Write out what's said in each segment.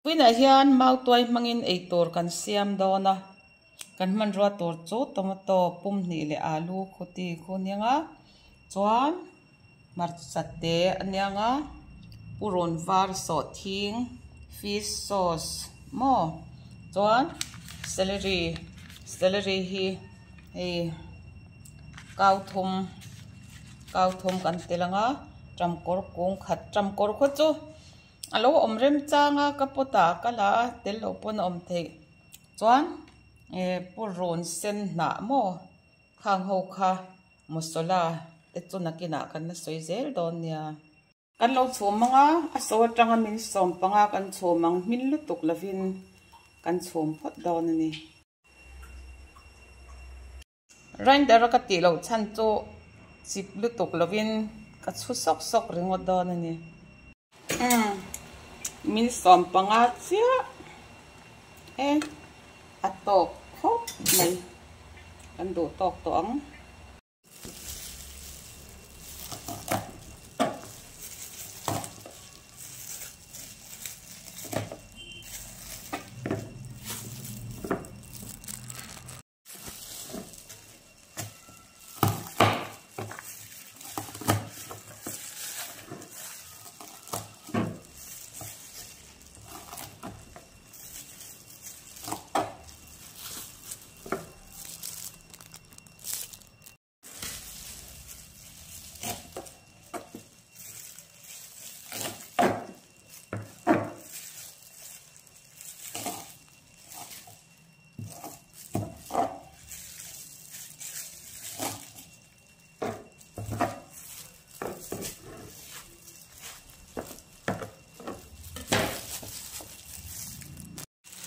Puinah hian mautuai hmangin eitur kan siam dawn a, kan hmanrua tur chu tomato pum hnih leh alu khuti khu aniang a, chuan hmarcha te aniang a, purun var sawhthing fish sauce maw chuan celery celery hi hei kau thum kau thum kan tel ang a tangkawr kung khat tangkawr khaw chu. A lo awm remchang a ka pot ah ka la a tel loh pawn a awm theih chuan eh purun sen hnah maw khang ho kha masala te chu nakinah kan la sawi zel dawn nia. Kan lo chhum ang a a so atanga min sawm panga kan chhum ang hmin lutuk lovin kan chhum phawt dawn a ni. Grinder a ka tih loh chhan chu chip lutuk lovin ka chhu sawk sawk ringawt dawn a ni. Umm min 15 chiah e a tawk khawp mai kan duh tawk tawh ang.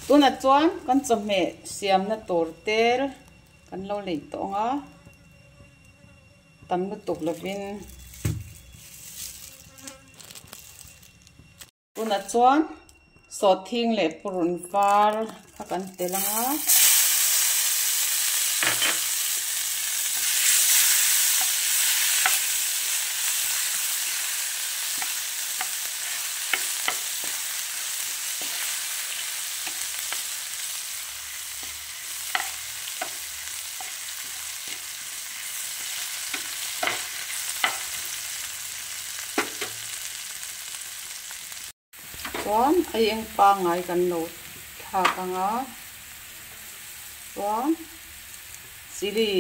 Tunah chuan kan chawhmeh siamna tur tel kan lo lei tawh ang a, tam lutuk lovin. Tunah chuan sawhthing leh purun var kha kan tel ang a. Chuan a eng pangngai kan lo thlak ang a, chuan chilli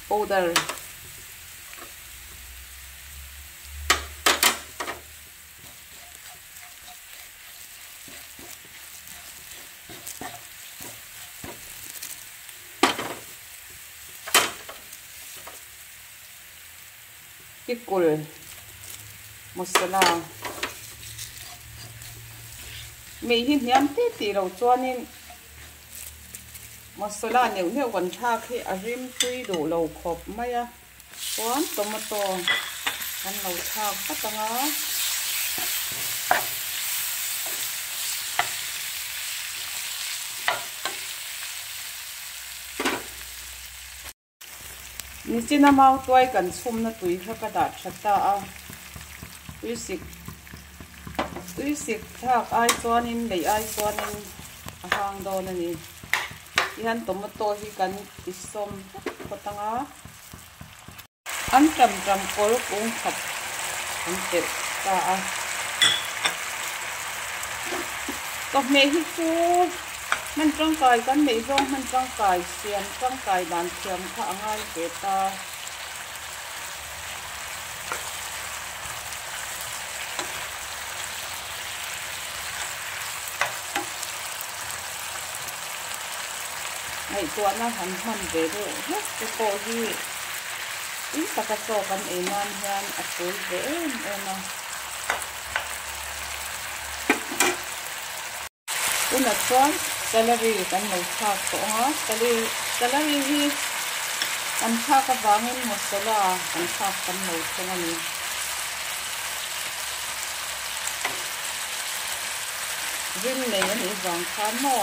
powder Pickle masala mei hi hniam te tih loh chuanin masala neuh neuh kan thlak hi a rim tui duh lo khawp mai a chuan tomato kan lo thlak vat ang a. Nichina mau tuai kan chhumna tui kha ka dah tha ta a, tuisik tuisik thlak ai chuanin lei ai chuanin a hang dawn a ni. Tihian tomato hi kan ti sawm vek phawt ang a, an tam tam kawr kung khat an telh ta a. Chawhmeh hi chu hman tangkai kan neih zawng hman tangkai siam tangkai dan thiam kha a ngai ve ta. Ngaihtuahna han hman ve deuh hlek te pawh hi tui taka chaw kan ei nan hian a tul ve em em a. Tunah chuan celery kan lo thlak tawh ang a, celery hi kan thlak avangin masala kan thlak tam lo thung a ni. Rim nei a nih vang khan maw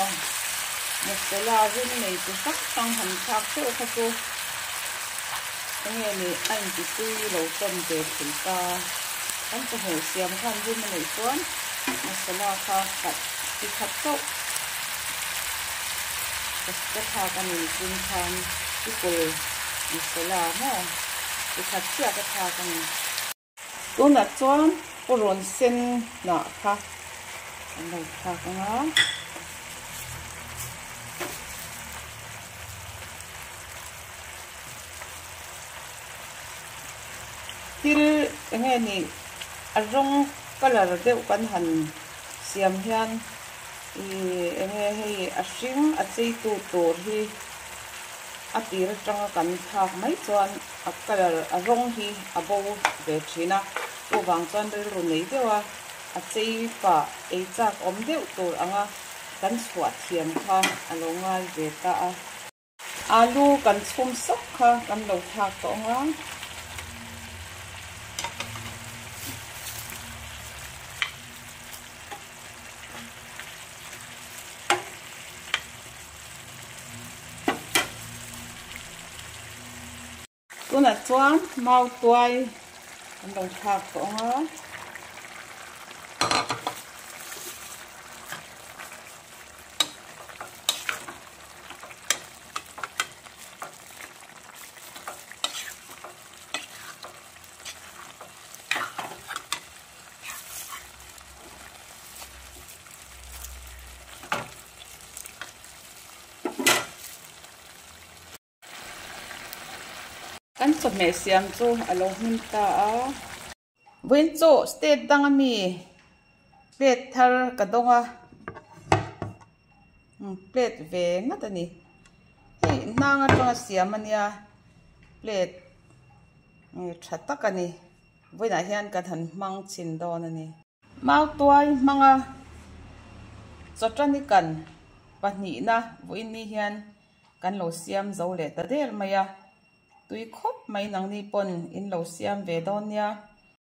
masala rim nei chi hrang hrang han thlak deuh kha chu enge ni a inti tui lo tawm ve thei ta. Kan chawhmeh siam khan rim a neih chuan masala kha khat. Chi khat chauh ka thlak a ni chin khan pickle masala maw chi khat chiah ka thlak a ni. Tunah chuan pawrawn sen hnah kha an lo thlak ang a. Thil eng nge ni a rawng colour deuh kan han siam hian ih eng nge hei a hring a cheitu tur hi a tir atanga kan thlak mai chuan a colour a rawng hi a bo ve thin a chuvang chuan rilru nei deuh a a chei pah ei chak awm deuh tur anga kan chhuah thiam kha a lo ngai ve ta a. Alu kan chhum sawk kha kan lo thlak tawh ang a. Tunah chuan mautuai kan lo thlak tawh ang a. Kan chawhmeh siam chu a lo hmin ta a. Vawiin chu state dang ami plate thar ka dawng a, plate ve ngat a ni. Hei hnang atanga siam a nia plate tha tak a ni. Vawiinah hian kan han hmang chhin dawn a ni. Mautuai hmanga chawtanikan pahnihna vawiin ni hian kan lo siam zo leh ta der mai a. Tui khawp mai nangni pawn in lo siam ve dawn nia.